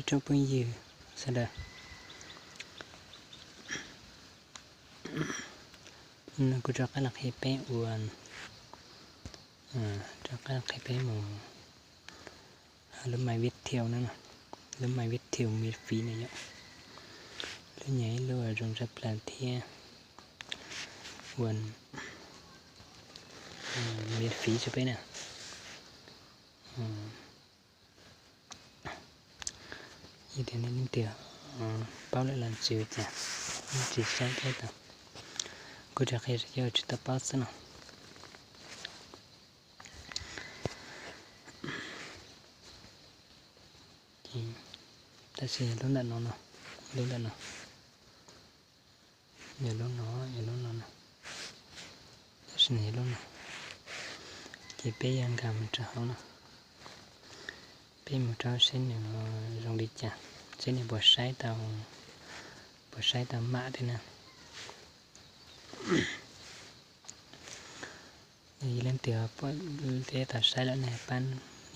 Tsoom phooj ywg sawv daws, no kuv rov qab los qhia peb ua, rov qab los qhia peb mus lub maiv viv thiu no, lub maiv viv thiu miễn phí no yom. Lub nyuag ib lub zoo tshaj plaws thiab ua miễn phí rau peb na. Yog tias nej leej twg paub lawm los tsis ua cas, tsis saib thiab tau, kuv rov qhia rau cov tsis tau paub xwb no. Tab sis lub ntawm no no, lub ntawm no, yog lub no, yog lub no no, tab sis yog lub no, ces peb yuav nkag mus rau hauv no, peb mus rau seb nws zoo li cas, seb nws puas saib tau, puas saib tau mam thiab na. Yog leej twg thiab tau saib lawm nej pab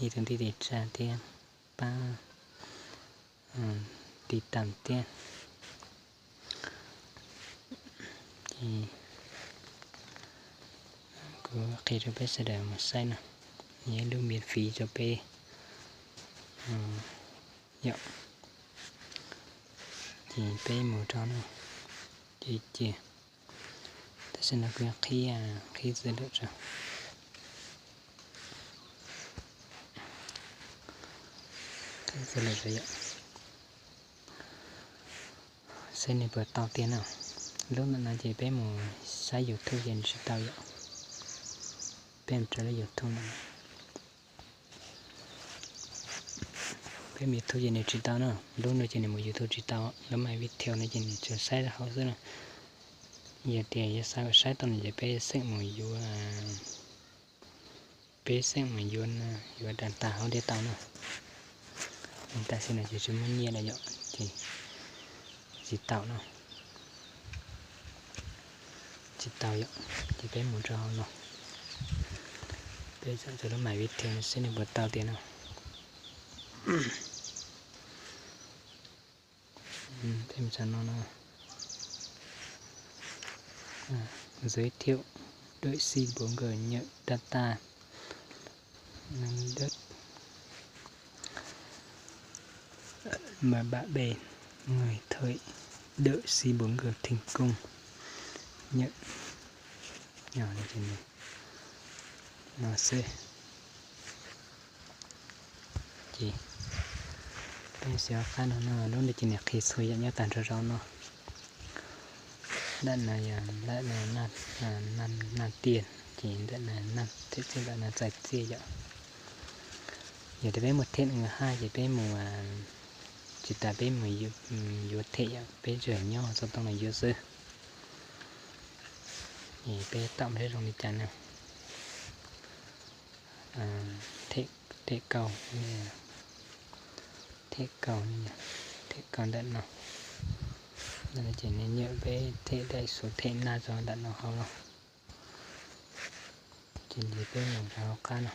ib tug ntiv tis tsa thiab pab tiv tam thiab. Ces kuv qhia rau peb sawv daws mus saib no, yog ib lub miễn phí rau peb yom. Ces peb mus rau no, ces cia, tab sis no kuv qhib, qhib txawv lawm rau, qhib txawv lawm rau yom. Seb nws puas tau tiag no. Lub ntawm no ces peb mus saib YouTube ces nws tsis tau yom. Peb mus rau lub YouTube no, peb mus YouTube ces nws tsis tau na. Lub no ces nws mus YouTube tsis tau, lub maiv viv thiu no ces nws tsuas saib rau hauv xwb na. Yog tias yuav xav kom saib tau no ces peb xeem mus yuav, peb xeem mus yuav, yuav data hauv thiaj tau na. Tam sim no ces tsis muaj nyiaj lawm yom, ces tsis tau no, tsis tau yom. Ces peb mus rau hauv no, peb xeem rau lub maiv viv thiu seb nws puas tau tiag no. Peb mus rau no no, giới thiệu, đợi xin bốn G nhận data đất mà bạn bè người thân, đợi xin bốn G thành công nhận. No xwb. Ces peb xav qab no no, lub no ces nws qhia txhua yam nyob tag nrho rau no. Ntawm no yog ntawm no naj tiaj, ces ntawm no naj thiab txij ntawm no txais txiaj yom. Yog tias peb mus them nws haj ces peb mus, tsis tas peb mus yuav them yom, peb tsuas nyob xov tooj no yuav xwb. Peb tam mus seb zoo li cas na. Them kaum, them kaum, them kaum ntawm no. Ces nws nyuam peb them daim xuv them naj rau ntawm no hauv los. Ces peb mus rau hauv qab no,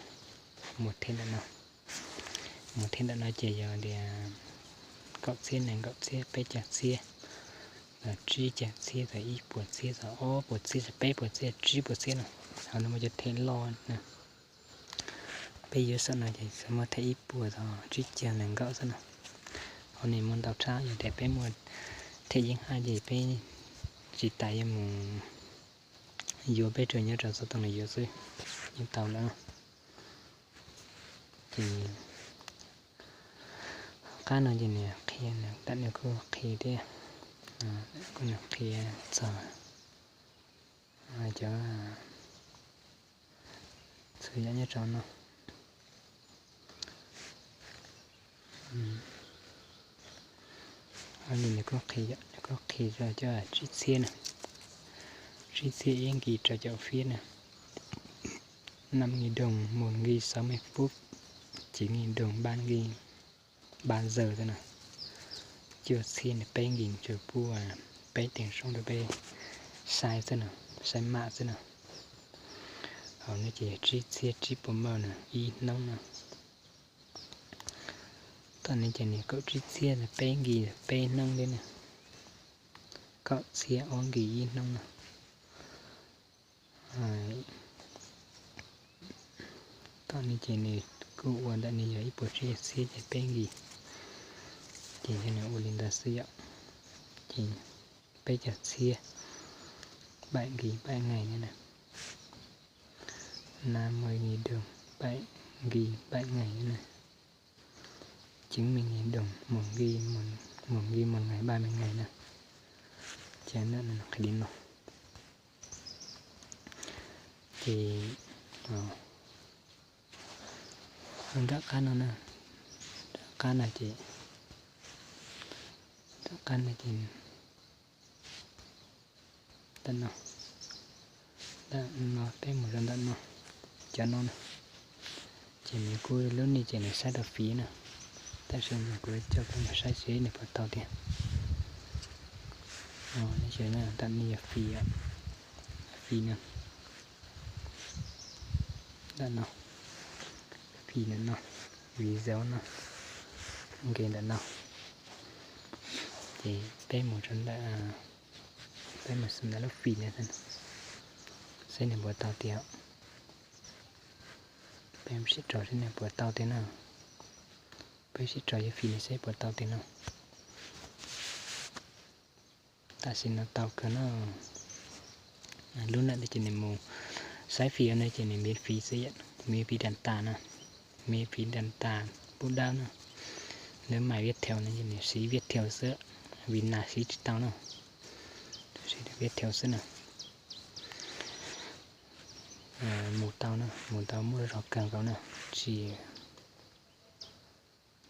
mus them ntawm no. Mus them ntawm no ces yog tias kaum txhiab, nees nkaum txhiab, peb caug txhiab, txog tsib caug txhiab, txog ib puas txhiab, txog ob puas txhiab, txog peb puas txhiab, tsib puas txhiab no. Hauv no muaj cov them loj na. Peb yuav saum no ces muaj them ib puas txog tsib caug nees nkaum xwb no. Hauv no muaj ntau tshaj, yog tias peb muaj them yeeb haj ces peb tsis tas yuav mus yuav, peb tsuas nyob rau xov tooj no yuav xwb, yeej tau lawm. Ces qab no ces nws qhia, tam nws kuj qhia thiab, kuj nws qhia txog cov txhua yam nyob rau no. Li nws kuj qhia, nws kuj qhia rau cov tsib txhiab na, tsib txhiab ib nkis rau caum fiab na, năm nghìn đồng một nghìn sáu mươi phút, chín nghìn đồng ba nghìn ba giờ xwb na. Cuaj txhiab nws peb nkis, tsuas pub peb teev xoob rau peb saib xwb na, saib mam xwb na. Hauv no ces yog tsib txhiab tsib puas maj na, ib hnub na. Tom no ces nws kaum tsib txhiab peb nkis peb hnub thiab na. Kaum txhiab ob nkis ib hnub na. Tom no ces nws kuj ua ntawm no yog ib puas tsib caug txhiab ces peb nkis. Ces yog nws ua li ntawd xwb yom. Ces peb caug txhiab bảy nghìn bảy ngày nữa nè. Năm mươi nghìn đồng bảy nghìn bảy ngày nữa nè. Chín mươi nghìn đồng một nghìn một ngày ba mươi ngày na. Ces ntawm no qhia li no. Ces nram qab no na, nram qab no ces, nram qab no ces ntawm no, ntawm no peb mus rau ntawm no, cov no na. Ces nws kuj lub no ces nws saib tau fiv na, tab sis kuv coj peb mus saib seb nws puas tau tiag. Ntawm no yog fiv, fiv na. Ntawm no, fiv ntawm no, video no, nqe ntawm no. Ces peb mus rau ntawm, peb mus xum ntawm lub fiv no, saib nws puas tau tiag. Peb sib tso seb nws puas tau tiag na. Peb sib tso yog fiv no seb puas tau tiag na. Tam sim no tau kawg no. Lub ntawm no ces nws mus saib fiv no ces nws miễn phí xwb, miễn phí data na, miễn phí data pub dawb na. Lawv maj viaj thau no ces nws siv viaj thau xwb, vim nas siv tsis tau na. Siv viaj thau xwb na. Mus tau na, mus tau muaj zog kawg nkaus na, tsis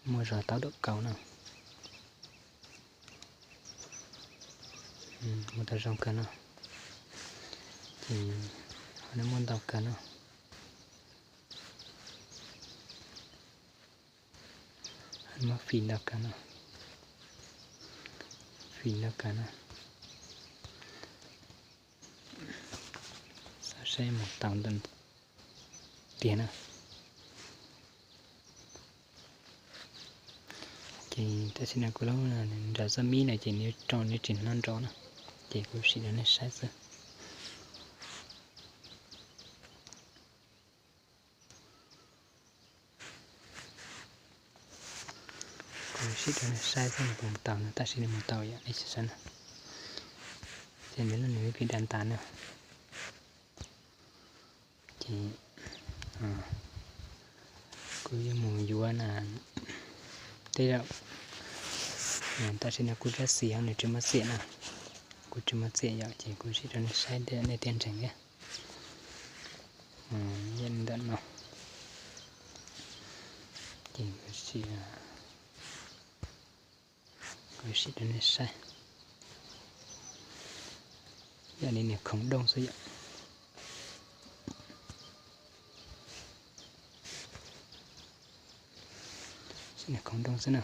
muaj zog tau dam kaus na. Mus tau zoo kawg no, ces ho muaj ntau kawg no, muaj fiv ntau kawg no, fiv ntau kawg no. Xav saib mus tau ntau tiag na. Ces tam sim no kuv lub nram Zobmib no ces nws rau nws tsis hnov nrov na, ces kuv sim rau nej saib xwb. Kuv sim rau nej saib xwb, nws puas tau no, tam sim no mus tau yom, nej sim saib na. Ces nws lub nws pib dam tas na. Ces kuv yuav mus yuav na, tej zaum tam sim no kuv rab xis nws tsis muaj txiaj na, kuv tsis muaj txiaj yom, ces kuv sim rau nej saib nej thiaj ntseeg thiab. Yog li ntawm no ces kuv sim rau nej saib, yog li nws khoov dooj xwb yom. Nws khoov dooj xwb na.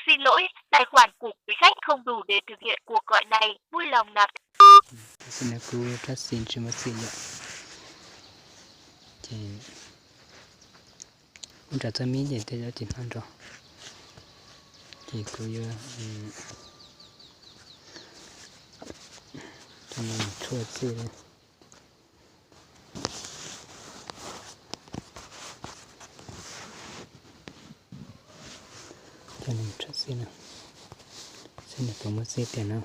Xin lỗi, tài khoản của quý khách không đủ để thực hiện cuộc gọi này, vui lòng nạp. Tam sim no kuv rab xis tsis muaj txiaj yom. Ces kuv nram Zobmib ces tej zaum tsis hnov nrov, ces kuv yuav tshuaj txiaj. Coj nws tshuaj txiaj na, saib nws puas muaj txiaj tiag na.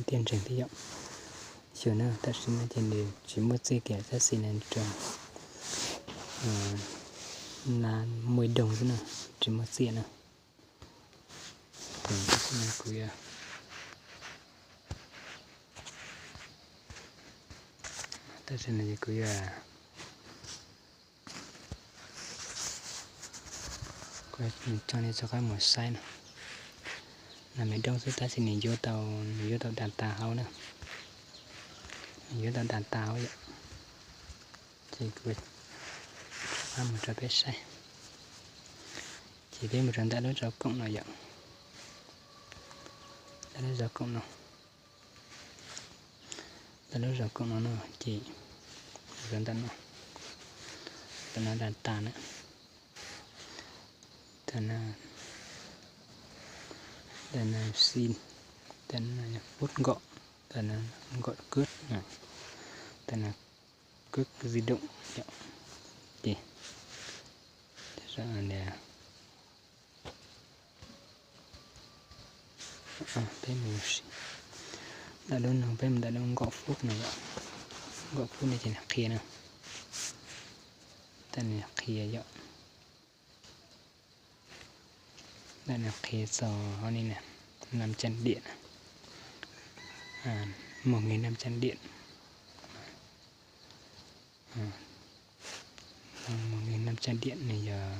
Thiaj ntseeg thiab yom. Xyov na, tam sim no ces nws tsis muaj txiaj kiag, tab sis nws rau na muaj dooj xwb na, tsis muaj txiaj na. Ces tam sim no kuv yuav, tam sim no ces kuv yuav coj nej rov qab mus saib no. Nws me dooj xwb tab sis nws yuav tau, nws yuav tau data hauv na. Nws yuav tau data hauv yom. Ces kuv rov qab mus rau peb saib. Ces peb mus rau ntawm lub zov koom no yom. Ntawm lub zov koom no. Tau lub zog koom no no ces rau ntawm no, ntawm no data na, ntawm no, ntawm no sim, ntawm no phút nkaum, ntawm no nkaum cước, ntawm no cước di động yom. Ces peb mus ntawm lub no, peb mus ntawm lub nkaum phút no yom. Nkaum phút no ces nws qhia na, ntawm nws qhia yom. Ntawm nws qhia txog hauv ni na, năm trăm điện, một nghìn năm trăm điện, một nghìn năm trăm điện, một nghìn năm trăm điện nws yog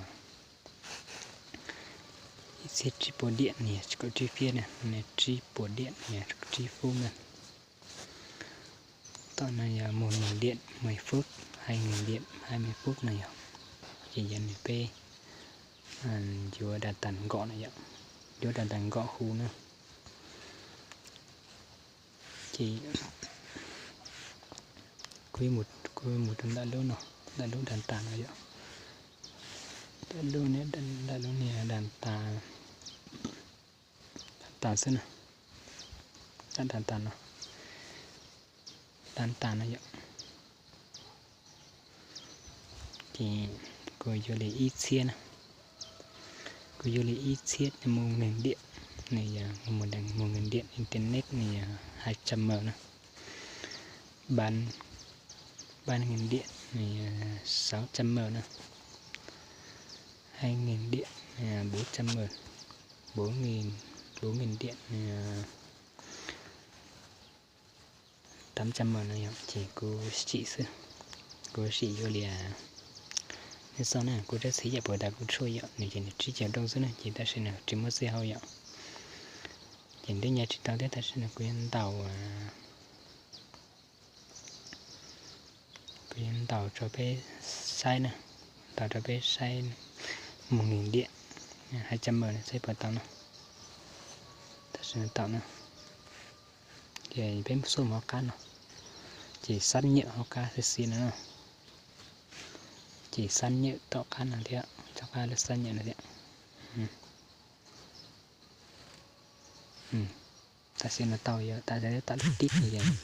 ib txhiab tsib puas điện nws yog kaum tsib phút na, nws tsib puas điện nws yog tsib phút na. Tom no yog một nghìn điện mười phút, hai nghìn điện hai mươi phút no yog, ces yog nws peb yuav data nkaum no yom, yuav data nkaum hu na. Ces kuv, kuv mus rau ntawm lub no, ntawm lub data no yom. Ntawm lub, ntawm lub niag data, data xwb na, data no, data no yom. Ces kuv yuav li ib txhiab na, kuv yuav li ib txhiab một nghìn điện, nws yog một nghìn điện internet nws yog hai trăm M na. Bán, bán nghìn điện nws yog sáu trăm M na. Hai nghìn điện nws yog bốn trăm M, bốn nghìn, bốn nghìn điện nws yog tám trăm M no yom. Ces kuv sim xwb, kuv sim yuav li, nej xauj na, kuv rab txhiv yam puas tas kuv tshuaj yom, nws ces nws tsib caug dooj xwb na, ces tam sim no tsis muaj txiaj hau yom. Ces twb nyav tsis tau thiab, tam sim no kuv yuav ntaus, kuv yuav ntaus rau peb saib na, ntaus rau peb saib một nghìn điện hai trăm M no saib puas tau no. Tam sim no tau na. Ces peb xuaj mus hauv qab no, ces xác nhận hauv qab xiv xiv no, ces xác nhận tom qab no thiab, tom qab lub xác nhận no thiab. Tam sim no tau yom, tam sim no tau lub tib no yom,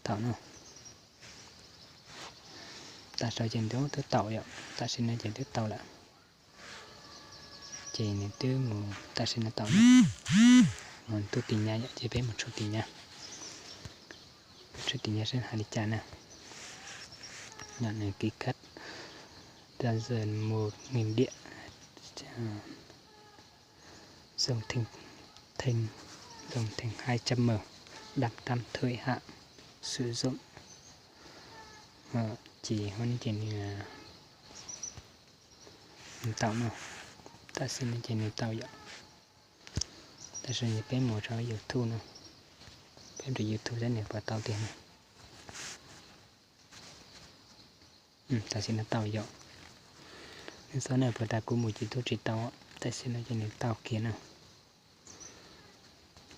tau no. Tam sim ces nws twb tau yom, tam sim no ces twb tau lawm. Ces nws twb mus, tam sim no tau, mus tub tis nyab yom, ces peb mus tshuaj tis nyab, tshuaj tis nyab seb hais li cas na. Nws ký kết, ta giờ một nghìn điện, dùng thêm, thêm, dùng thêm hai trăm M, đăm đăm thời hạn sử dụng. Ces hov ces nws tau no, tam sim no ces nws tau yom. Tam sim no peb mus rau YouTube no, peb rau YouTube saib nws puas tau tiag no. Tam sim no tau yom. Nej xauj na, puas tas kuv mus YouTube tsis tau, tam sim no ces nws tau kiag na.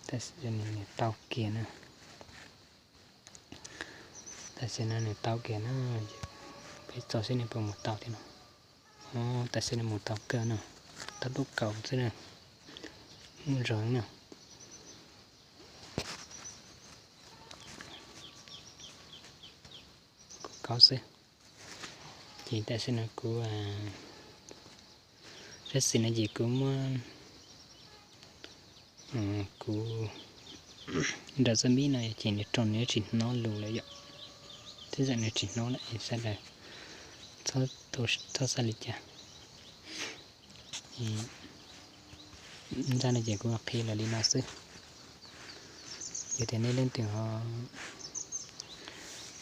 Tam sim no nws tau kiag na. Tam sim no nws tau kiag na, peb txog seb nws puas mus tau thiab no. Tam sim no mus tau kawg no, tau lub kaum xwb na, muaj zog na, kaum kaum xwb. Ces tam sim no kuv, sab xis no ces kuv muab, kuv nrog txoj mib no ces nws rau nws tsis hnov lus lawm yom. Twb yog nws tsis hnov lawm, sawv daws txhob xav li cas. Zaj no ces kuv qhia los li no xwb. Yog tias nej leej twg ho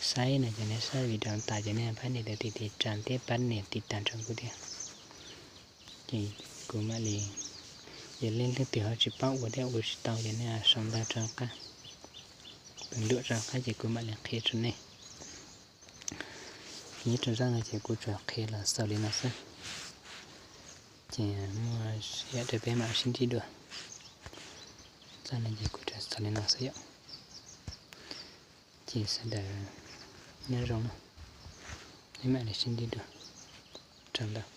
saib no ces nej saib video tas ces nej pab nias tus tiv tiv tsa thiab pab nias tiv tas nrog kuv thiab. Ces kuv mam li, yog leej twg ho tsis paub ua thiab ua tsis tau ces nej sau ntawv rov qab, pem luam rov qab ces kuv mam li qhia rau nej. Nyob rau zaj no ces kuv tsuas qhia los xaus li no xwb. Ces muaj sij hawm rau peb mam sib ntsib dua. Zaj no ces kuv tsuas xaus li no xwb yom. Ces sawv daws nyob zoo na, peb mam li sib ntsib dua rau ntawm